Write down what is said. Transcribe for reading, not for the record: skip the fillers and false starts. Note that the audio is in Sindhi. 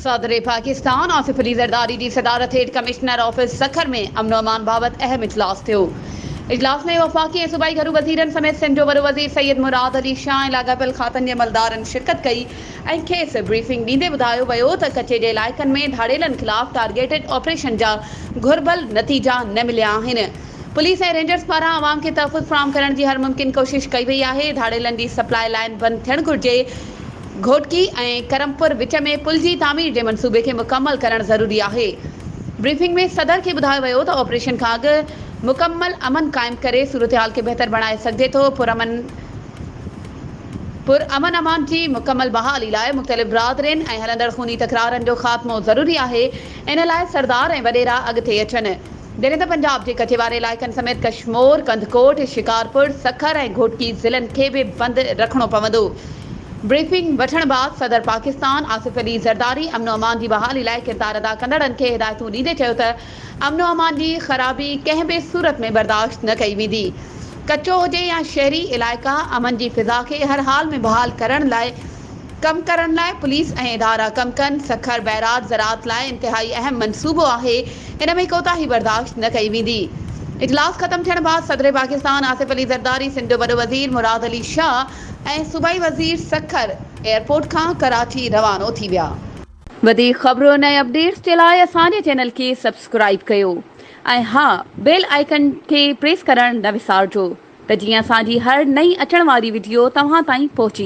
صدر پاڪستان آصف علي زرداري جي صدارت هيٺ ڪمشنر آفيس سکر ۾ امن و امان بابت اهم اجلاس ٿيو. اجلاس ۾ وفاقي ۽ صوبائي گهرو وزيرن سميت سنڌ جو وڏو وزير سيد مراد علي شاهه ۽ لاڳاپيل کاتن جي عملدارن شرڪت ڪئي ۽ کيس بريفنگ ڏيندي ٻڌايو ويو ته ڪچي جي علائقن ۾ ڌاڙيلن خلاف ٽارگيٽڊ آپريشن جا گهربل نتيجا نه مليا آهن. پوليس ۽ رينجرز پاران عوام کي تحفظ فراهم ڪرڻ جي هر ممڪن ڪوشش ڪئي وئي آهي، ڌاڙيلن جي سپلاء لائين بند ٿيڻ گهرجي. گهوٽڪي ۽ ڪرمپور وچ ۾ پل جي تعمير جي منصوبي کي مڪمل ڪرڻ ضروري آهي. بريفنگ ۾ صدر کي ٻڌايو ويو ته آپريشن کان اڳ مڪمل امن قائم ڪري صورتحال کي بهتر بڻائي سگهجي ٿو، پر امن امان جي مڪمل بحالي لاء مختلف برادرين ۽ هلندڙ خوني تڪرارن جو خاتمو ضروري آهي، ان لاء سردار ۽ وڏيرا اڳتي اچن. جڏهن ته پنجاب جي ڪچي واري علائقن سميت ڪشمور، ڪنڌڪوٽ، شڪارپور، سکر ۽ گهوٽڪي ضلعن کي به بند رکڻو پوندو. بريفنگ وٺڻ بعد صدر پاڪستان آصف علي زرداري امن و امان جي بحالي لاء ڪردار ادا ڪندڙن کي هدايتون ڏيندي چيو ته امن و امان جي خرابي ڪنهن به صورت ۾ برداشت نه ڪئي ويندي. ڪچو هجي يا شهري علائقا امن جي فضا کي هر حال ۾ بحال ڪرڻ لاء ڪم ڪرڻ لاء پوليس ۽ ادارا ڪم ڪن، سکر بئراج زراعت لاء انتهائي اهم منصوبو آهي، ان ۾ ڪوتاهي برداشت نه ڪئي ويندي. اجلاس ختم ٿيڻ بعد صدر پاڪستان آصف علي زرداري، سنڌ جو وڏو وزير مراد علي شاهه ۽ صوبائي وزير سکر ايئرپورٽ کان ڪراچي روانو ٿي ويا. وڌيڪ خبرن ۽ اپڊيٽس جي لاء اسان جي چينل کي سبسڪرائيب ڪيو ۽ ها بيل آئيڪن کي پريس ڪرڻ نه وسارجو ته جيئن اسان جي هر نئين اچڻ واري وڊيو توهان تائين پهچي.